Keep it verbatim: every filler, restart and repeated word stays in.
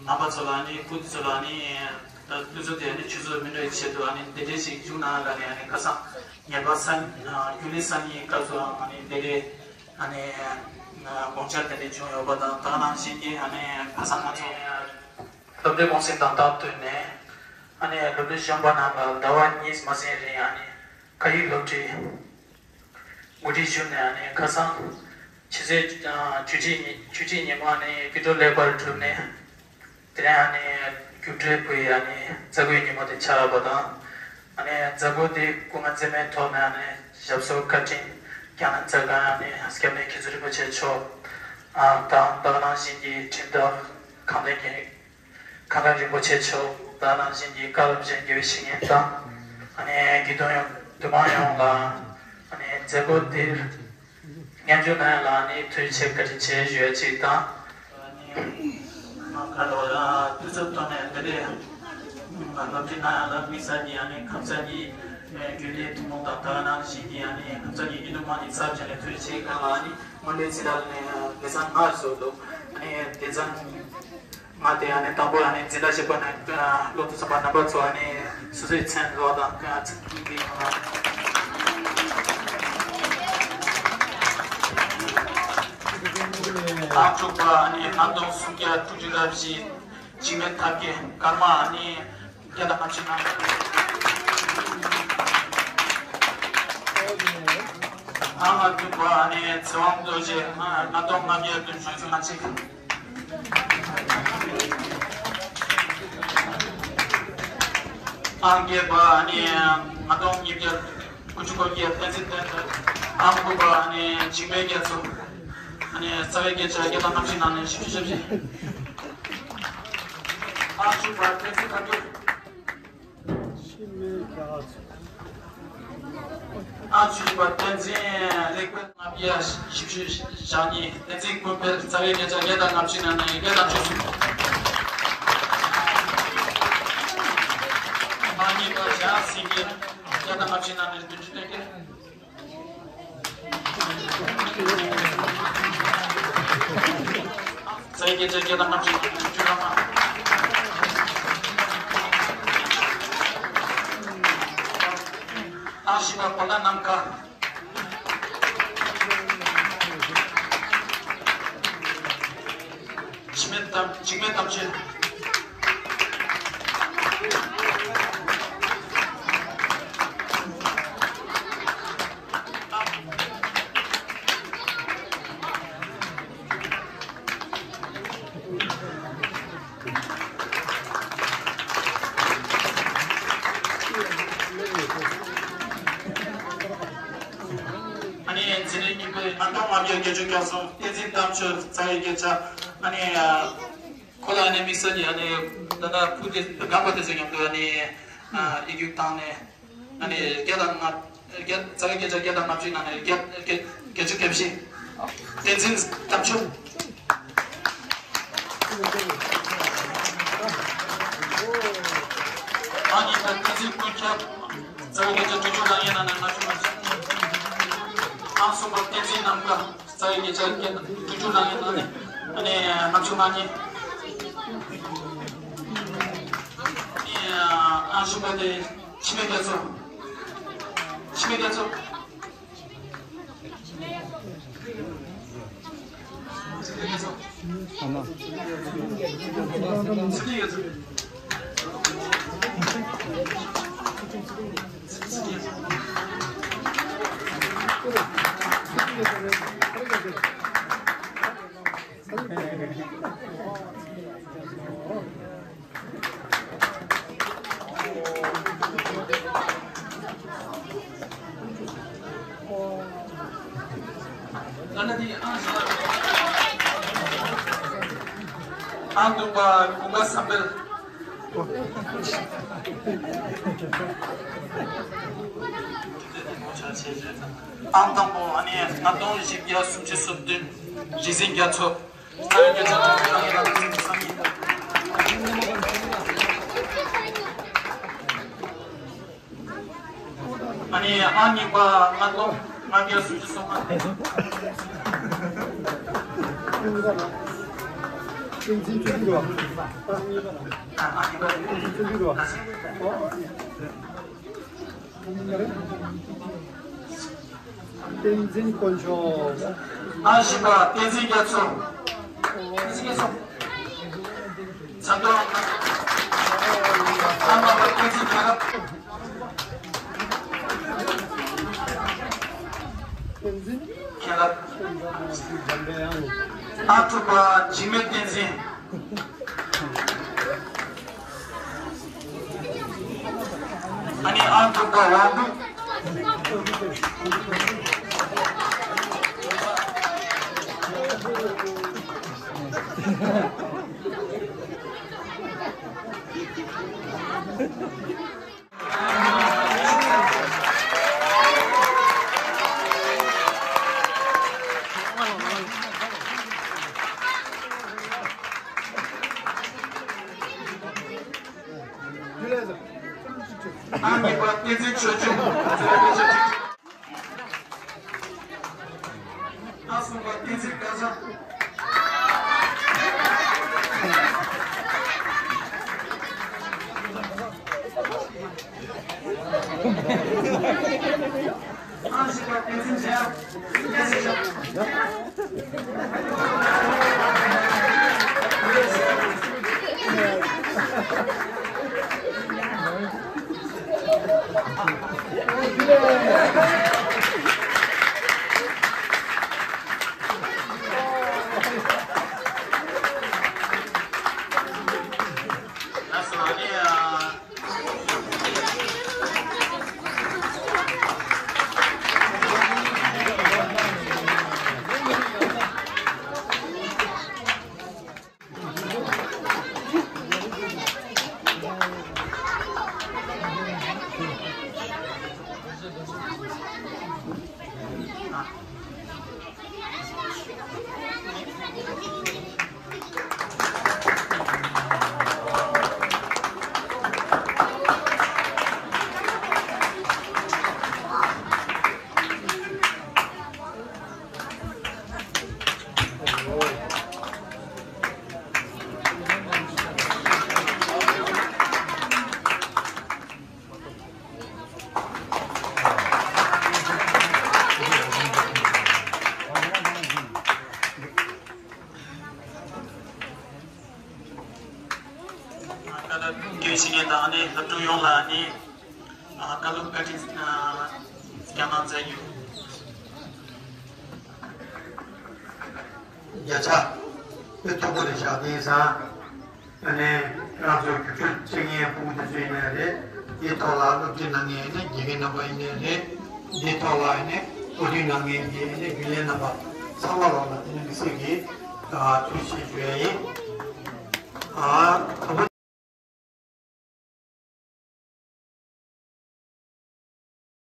རྣམ་པ་ཚོ་ལ་ནི་སྐུ་ཚོ་ལ་ནི་ད་དུས་ཚོད་དེ་ནི་ཆུ་ཚོད་མི་འདྲ་བའི་ཆེད་དུ་ཨ་ནི་འདི་འདྲས་ཞིག་བྱུང་ན་ལ་ནི་ཨ་ནི་ཁ་སང་ངེས་པར་སང་རྒྱུན་ལས་སང་ཉིན་སྐབས་སུ་ཨ་ནི་འདི་འདྲས་ཨ་ནི་དགོངས་འཆར་དེ་འདྲས་བྱུང་ཡོད་པ་དང་། ད་ག་ནང་བཞིན་གྱི་ཨ་ནི་ཁ་སང་ང་ཚོ་སློབ་གྲྭའི་གུང་སེང་དང་སྟབས་བསྟུན་ནས་ཨ་ནི་སློབ་གྲྭའི་གཞོན་པ་རྣམས་ལ་ཟླ་བ་གཉིས་མ་ཟིན་རིང་ཨ་ནི་སྐད་ཡིག་སློབ་ཁྲིད་གོ་སྒྲིག་ཞུས་ནས་ཨ་ནི་ཁ་སང་ཕྱི་ཚེས་བཅུ་གཅིག་ཉིན་བཅུ་གཅིག་ཉིན་མོ་ཨ་ནི་དགུན་གྲོལ་ལེགས་པར་གྲུབ་ནས། དེ་ནས་ཨ་ནི་རྒྱུགས་སྤྲོད་པུའི་ཨ་ནི་མཛད་སྒོའི་ཉིན་མོ་དེ་ཆགས་པ་དང་། ཨ་ནི་མཛད་སྒོ་དེ་སྐུ་ངལ་འཛེམས་མེད་ཐོག་ནས་ཨ་ནི་ཞབས་སོར་བཀའ་དྲིན་བསྐྱངས་ནས་མཛད་མཁན་ཨ་ནི་སྐྱབས་གནས་མཁན་ཟུར་རིན་པོ་ཆེ་མཆོག་དང་། ད་ག་ནང་བཞིན་གྱི་ཁྲིམས་བདག་ཁམས་བདེ་རྒྱལ་ཁམས་བདེ་རིན་པོ་ཆེ་མཆོག་ད་ག་ནང་བཞིན་གྱི་བཀའ་སློབ་སྦྱིན་དགེ་བའི་བཤེས་གཉེན་དང་། ཨ་ནི་དགེ་འདུན་ཡོངས་འདུས་མང་ཡོངས་ལ་ཨ་ནི་མཛད་སྒོ་དེར་མཉམ་ཞུགས་གནང་ཡ་ལ་ནི་ཐུགས་རྗེ་ཆེ་བཀའ་དྲིན་ཆེ་ཞུ་ཡ་གཅིག་དང་། དུས་ཚོད་ཐོག་ནས་འདི་འདྲའི་སློབ་ཁྲིད་གནང་ཡ་ལ་དམིགས་བསལ་གྱི་ཨ་ནི་ཁམས་ཚན་གྱི་རྒྱུན་ལས་ཐུན་མོང་དང་། ད་ག་ནང་བཞིན་གྱི་ཨ་ནི་ཁམས་ཚན་གྱི་དགེ་འདུན་མང་གཉིས་ཚབ་བྱས་ནས་ཐུགས་རྗེ་ཆེ་གང་ལ་ཨ་ནི་སྔོན་འགྲོའི་ཚིག་ལ་ནི་ལེ་ཚན་ལྔ་བཟོས་འདུག་ཨ་ནི་སྡེ་ཚན་ང་དེ་ཨ་ནི་དང་པོ་ཨ་ནི་འཛིན་གྲྭ་བཞི་པ་ནས་སློབ་ཕྲུག་ཚང་མ་རྣམ་པ་ཚོ་ཨ་ནི་སོ་སོའི་མཚན་ལོག་དང་ཚིག་གི་ཡོང་ལ། དང་དྲུག་པ་ཨ་ནི་ལྔ་སྟོང་སུམ་བརྒྱ་དྲུག་ཅུ་རེ་བཞི། འཇིགས་མེད་ཐབས་མཁས་ཀརྨ་ཨ་ནི་བརྒྱ་དང་ལྔ་བཅུ་ང་། ཨ་ལྔ་བདུན་པ་ཨ་ནི་ཚེ་དབང་རྡོ་རྗེ་ལྔ་སྟོང་ལྔ་བརྒྱ་བདུན་ཅུ་དོན་གཅིག་ཨང་བརྒྱད་པ་ནི་ལྔ་སྟོང་ཉིས་བརྒྱ་དགུ་བཅུ་གོ་བརྒྱད་བསྟན་འཛིན་བསྟན་འཛིན། ཨང་དགུ་པ་ནི་འཇིགས་མེད་རྒྱ་མཚོ། ནི་རྩ་བའི་སྐད་ཆ་བརྒྱ་དང་ལྔ་བཅུ་ནང་ནས་བཞི་བཅུ་ཞེ་བཞི། ཨང་བཅུ་པ་བསྟན་འཛིན་དཀར་པོ། ཨང་བཅུ་པ་བསྟན་འཛིན་ལེགས་དཔལ། ལྔ་བརྒྱ་བཞི་བཅུ་ཞེ་གཉིས། བསྟན་འཛིན་ཀུན་འཕེལ། རྩ་བའི་བརྒྱ་ཆ་བརྒྱ་དང་ལྔ་བཅུ་ནང་ནས་བརྒྱ་དང་བཅུ་གསུམ། ཨང་གཉིས་པ་ཞྭ་སེང་གེ། བརྒྱ་དང་ལྔ་བཅུ་ནང་ནས་བདུན་ཅུ་དོན་བརྒྱད། རྩ་བའི་བརྒྱ་ཆ་བརྒྱ་དང་ལྔ་བཅུ་ནང་ནས་བདུན་ཅུ་རེ་ལྔ། ཨང་བཞི་པ་གོ་ལ་ནམ་མཁའ། འཇིགས་མེད་དམ། འཇིགས་མེད་དམ་ཆོས། ཨ་ནི་འཛིན་རིམ་གཉིས་པའི་ལྔ་སྟོང་ལྔ་བརྒྱ་བརྒྱད་ཅུ་གྱ་གསུམ། བསྟན་འཛིན་དམ་ཆོས། རྩ་བའི་བརྒྱ་ཆ། ཨ་ནི་ཁོ་ལ་ཨ་ནི་དམིགས་བསལ་གྱི་ཨ་ནི་ད་ལྟ་ཕྲུ་གུ་དེ་རྒན་པ་དེ་ཚོའི་མཉམ་དུ་ཨ་ནི་ཡིག་རྒྱུགས་བཏང་ནས། ཨ་ནི་བརྒྱ་དང་ལྔ། བརྒྱ། རྩ་བའི་བརྒྱ་ཆ་བརྒྱ་དང་ལྔ་བཅུའི་ནང་ནས་བརྒྱ། བརྒྱད་ཅུ་གྱ་བཞི། བསྟན་འཛིན་དམ་ཆོས། ཨང་གཉིས་པ་བསྟན་འཛིན་ཀུན་ཁྱབ། རྩ་བའི་བརྒྱ་ཆ་དྲུག་ཅུ་རང་ཡན་ནང་ནས་ལྔ་བཅུ་ང་གཅིག་ཨང་གསུམ་པ་བསྟན་འཛིན་ནམ་མཁའ། རྩ་བའི་བརྒྱ་ཆ་བརྒྱ། དྲུག་ཅུ་རང་ཡན་ནང་ནས་ཨ་ནི་ལྔ་བཅུ་ང་གཉིས། ཨ་ནི་ཨང་བཞི་པ་དེ་འཇིགས་མེད་རྒྱ་མཚོ། འཇིགས་མེད་རྒྱ་མཚོ། ཨང་བདུན་པ་ཀུན་དགའ་བསམ་འཕེལ། ཨང་དང་པོ་ཨ་ནི་ལྔ་སྟོང་བཞི་བརྒྱ་སུམ་ཅུ་སོ་བདུན། རིག་འཛིན་རྒྱ་མཚོ། ཨ་ནི་ཨང་གཉིས་པ་ལྔ་སྟོང་ལྔ་བརྒྱ་སུམ་ཅུ་སོ་ལྔ། བསྟན་འཛིན་ཆོས་སྒྲོན་རེད་བ། བསྟན་འཛིན་ཆོས་སྒྲོན་རེད་བ། བསྟན་འཛིན་དཀོན་མཆོག་ཨ་ཞེ་པ་བསྟན་འཛིན་རྒྱ་མཚོ། བསྟན་འཛིན་རྒྱ་མཚོ། ཚ་དོ། ཨ་མ་པ་བསྟན་འཛིན་མཁྱེན་རབ། བསྟན་འཛིན་མཁྱེན་རབ། ཨ་དྲུག་པ་འཇིགས་མེད་བསྟན་འཛིན། ཨ་ནི་ཨང་དྲུག་པ་དབང་འདུས། ཨ་གཉིས་པ་བསྟན་འཛིན་ཆོས་འབྱུང་། ཨ་གསུམ་པ་བསྟན་འཛིན་སྐལ་བཟང་། ཨ་བཞི་པ་བསྟན་འཛིན་འཇམ། ད་ལྟ་སྐྱོད་བྱེད་མཁན་དང་ནི་སློབ་ཕྲུག་ཡོངས་ལ་ནི་བཀའ་སློབ་བཀའ་དྲིན་བསྐྱངས་གནང་མཛད་རྒྱུ། བརྒྱ་ཆ་དཔེ་མཐོ་པོ་རེད་བཞག་དེང་སང་། ཨ་ནི་རང་ཚོ་བརྒྱུད་སྤྲོད་བྱེད་མཁན་ཕྲུ་གུ་དེ་ཚོ་ཡིན་ནའི་རེད། དེའི་ཐོག་ལ་སློབ་ཁྲིད་གནང་མཁན་ཡིན་ནའི་དགེ་རྒན་རྣམ་པ་ཡིན་ནའི་རེད། དེའི་ཐོག་ལ་ཨ་ནི་འོས་བསྡུ་གནང་མཁན་གྱི་ཨ་ནི་རྒྱུན་ལས་རྣམ་པ་ཚང་མ་ལོག་ལ་དེ་ནི་དམིགས་བསལ་གྱི་ཐུགས་རྗེ་ཆེ་ཞུ་ཡ་ཡིན། ཨ་དང་པོ་